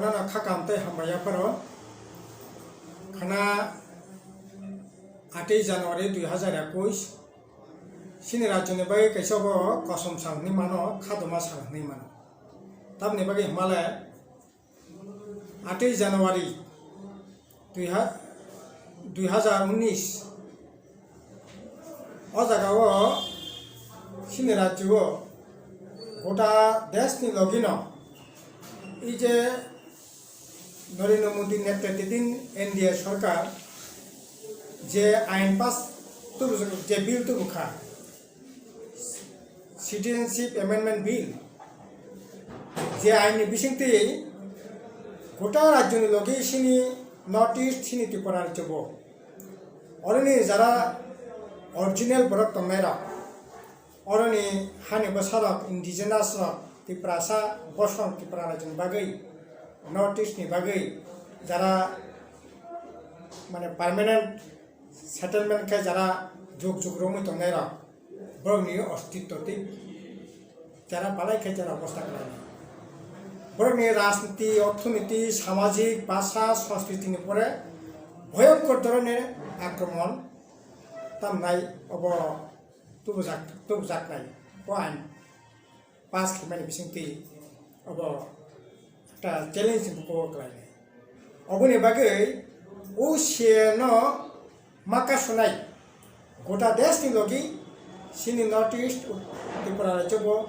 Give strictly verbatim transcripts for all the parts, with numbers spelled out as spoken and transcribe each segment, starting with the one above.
Khana kha kam tei hambai yapharo. Khana atwi January dui hazar ekush. Chini rajyoni bagwi kaisa bo kosom sal hinwi mano, khadoma sal hinwi mano. Tamni bagwi hwnmale atwi January dui ha-, dui hazar unis. O jaga o chini rajyo o gota desh ni logi no ei je Narendra Modi netrite din N D A sorkar je ain pass tubu, je bill tubu kha, Citizenship Amendment Bill, je ain ni bisingtwi gota rajyo ni logi chini North East, chini Tripura rajyo bo oroni jara original borok tongnai rok, oroni hani bwsa rok, indigenous rok, Tiprasa, Bosong, Tripura rajyoni bagwi, North East ni bagwi jara mane permanent settlement khe jara juk juk romwi tongnai rok, borokni ostitto tei jara balai khe jara obostha kwlainai. Borokni rajniti, orthoniti, samajik, bhasha, sanskriti ni pore bhoyonkor dhoroner akromon tamnai obo tubujak, tubujaknai o ain pass khaimani bisingtwi obo ekta challenge ni buko kwlainai. Oboni bagwi o C A no maka sunai gota desh ni logi chini North East Tripura rajyo bo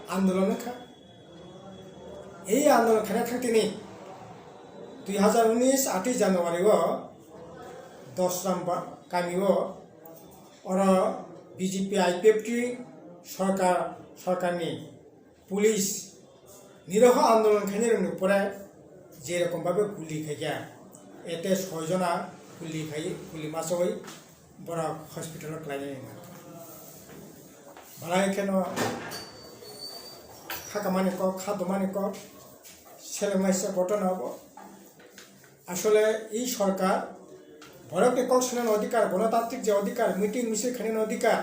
andolon wngkha. Ei andolon khaina thangtini dui hazar unis atwi January o Dosram ba-, kami o oro B J P I P F T sorkar, sorkarni police niroho andolon khainai rokni pore je rokom babe guli khaikha, ete soi jona guli khai, guli masawi borok hospital o kwlainai wngkha. Balai kheno khakamani kok, khadomani kok, selengmaisa ghotona obo. Asole ei sorkar borokni kok sanani odhikar, gonotantrik je odhikar, meeting misil khainani odhikar,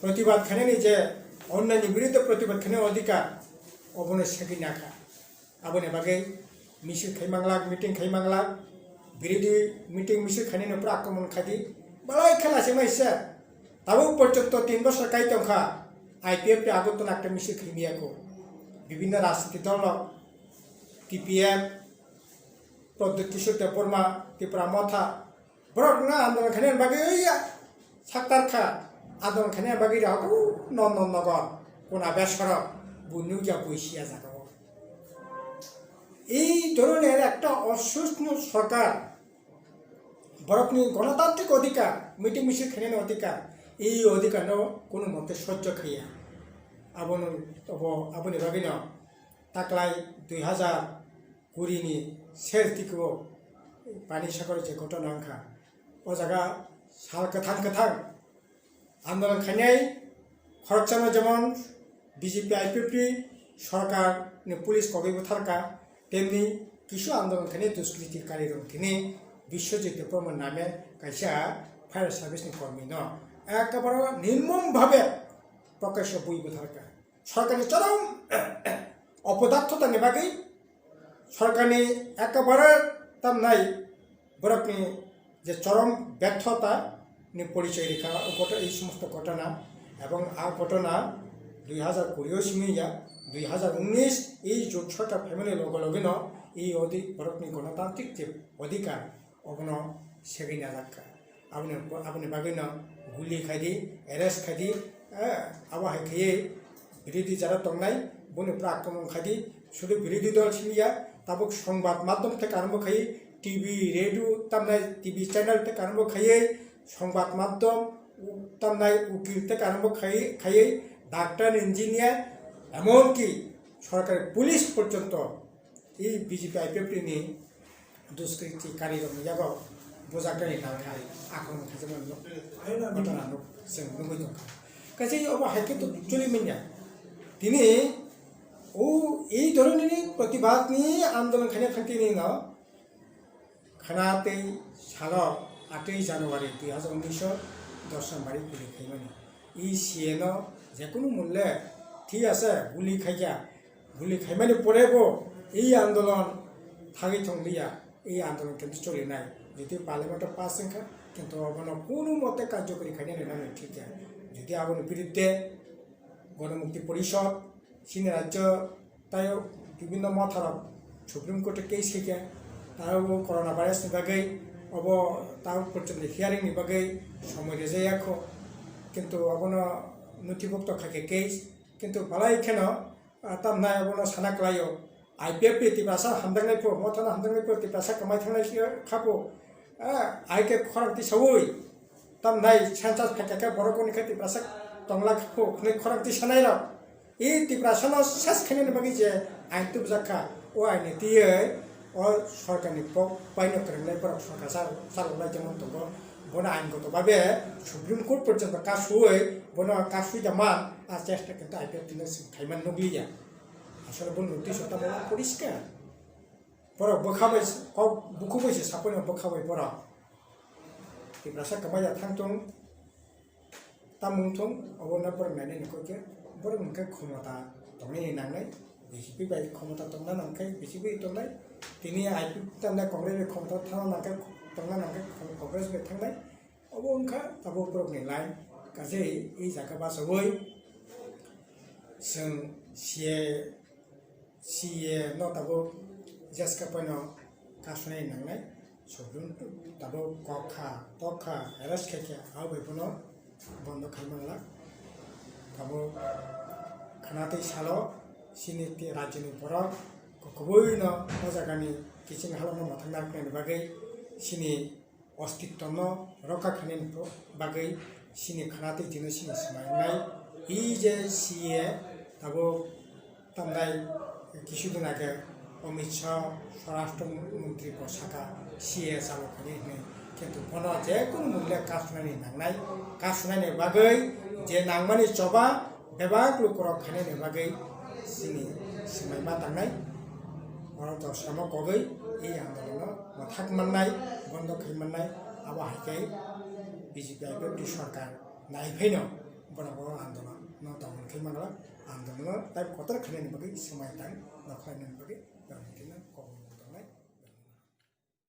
protibad khainani je onnaini biruddhe protibad khainani odhikar, obono segwi nakha. Aboni bagwi misil khai manglak, meeting khai manglak, biruddhe meeting misil khainani pura akromon khaidi, balai khe lachimai se. Tabuk porjonto tin bosor kai tongkha, I P F T Agartala ekta misil khaimiyako. Bibhinno rajniti dol rok, T P F, Pradyut Kishore Debbarma, Tipra Motha, borok no andolon khainani bagwi oya saktar kha, andolon khainani bagwi rok non non nogo, kuna besorok, bu nukya bui siya jaga o. Ei dhoroner ekta osushno sorkar, borokni gonotantrik odhikar, meeting misil khainani odhikar, ei odhikar no kunu mote sojjo khaiya. Abono, obo, aboni bagwi no taklai dui hazar kuri ni ser tiko Panisagar je ghotona wngkha. O jaga sal kwthang kwthang andolon khainai khoroksano jemon B J P I P F T sorkar ni police kogwi butharka, temni kisu andolon khainai duskriti kari rok thini Biswajit Debbarma name kaisa fire service ni kormi no ekabaro nirmom bhabe prokasho bui butharka. Sorkarni chorom opodaktho tani bagwi sorkarni ekabare tamnai borokni je chorom berthota ni porichoi rikha o ghoto-, ei somosto ghotona, ebong a ghotona dui hazar kuri o simi ya, dui hazar unis ei jot sorkar phaimani loge loge no ei odi-, borokni gonotantrik je odhikar obono segwi najakha. Aboni, aboni bagwino guli khaidi, arrest khaidi, eh, abo hai khaiwi birodhi jara tongnai, boni pura akromon khaidi, sudu birodhi dol simi ya, tabuk songbad madhyom theke arombo khai, T V, radio, tamnai T V channel theke arombo khaiwi, songbad madhyom, u-, tamnai ukil theke arombo khai, khaiwi, doctor, engineer, emonki sorkari police porjonto, i B J P I P F T ni duskriti kari rokni yago bujaknani nangkha, akhorno khajaknani nuk-, ghotona nuk-, chwng nugwi tongkha. Kaisa obo hai khe to choli manya. Tini o ei dhoronini protibadni andolon khaina thangtini no khana tei salo atwi January dui hazar unis o Dosra mari guli khaimani. E C A no jekunu mulle thik ase guli khaikha. Guli khaimani pore bo ei andolon thangwi thong liya, ei andolon kintu choli nai. Jodi parliament o pass wngkha, kintu obono kunu mote karjokori khainai rwna nai thik ya. Jodi aboni biruddhe Gonomukti Porishod, chini rajyo tei bibhinno motharok Supreme Court o case khaikha, tei bo corona virus ni bagwi obo ta porjonto hearing ni bagwi somoi rwjak ya kho, kintu obono nothibhukto khaikha case, kintu belai kheno, ah, tamnai obono sana kwlaio. I P F T Tiprasa hamjaknai pho, mothano hamjaknai pho, Tiprasa kwmai thangnai kha pho, ah, hai khe khorang tisaui. Tamnai census phaikha khe borok oni khe Tiprasa tongla kha pho, hwnwi khorang tisanai rok. I Tiprasa no ses khainani bagwi je ain tubujak kha, o ain ni twiwi o sorkar ni kok bai no kwrwngnai borok sorkar chal-, chaloknai jemon tongo. Bono ain goto babe Supreme Court porjonto kasui, bono kasui da man, a chesta kintu I P F T no swng khaiman nukliya. Asole bo notice o tamo poriskar. Borok bwkha bai s-, kok bukhuk bai se sapai no bwkha bai borok. Tiprasa kwmai ya thang tung, tamung thung, obo no borok nainai ni kok khe, borok hwnkhe khomota tongnai ni nangnai, B J P bai khomota tongna nangkhe B J P tongnai, tini I P F T tamnai Congress bai khomota thangna nangkhe, tongna nangkhe Congress bai thangnai, obo wngkha abo borok ni line, kaje i jaga bachaui chwng C A C A no tabuk jeska poino kasunai nangnai, Supreme tabuk kokha tokha arrest khaikha, abo bai bono bondo khai manglak. Tabuk khwnatwi salo chini ti-, rajyoni borok kubui no o jagani kiching halokno mwthangna rwknani bagwi chini ostitwno rokha khainani bagwi chini khwnatwi dino chini swmai wngnai. E J C A tabuk tamnai kisu din age Amit Shah Swarashtra Mantri bo saka C A chalo khainai hwnwi, kintu bono je kunu mung le kasunani nangnai, kasunani bagwi je nangmani choba bebak lukurok khainani bagwi chini swmai ma tangnai. Oro to samo kogwi e andolono mwthak mannai, bondo khai mannai, abo hai khe B J P I P F T sorkar nai phaino borok o andolon no dongol khai manglak, andolon no tai kotor khainani bagwi swmai tang no khlainani bagwi.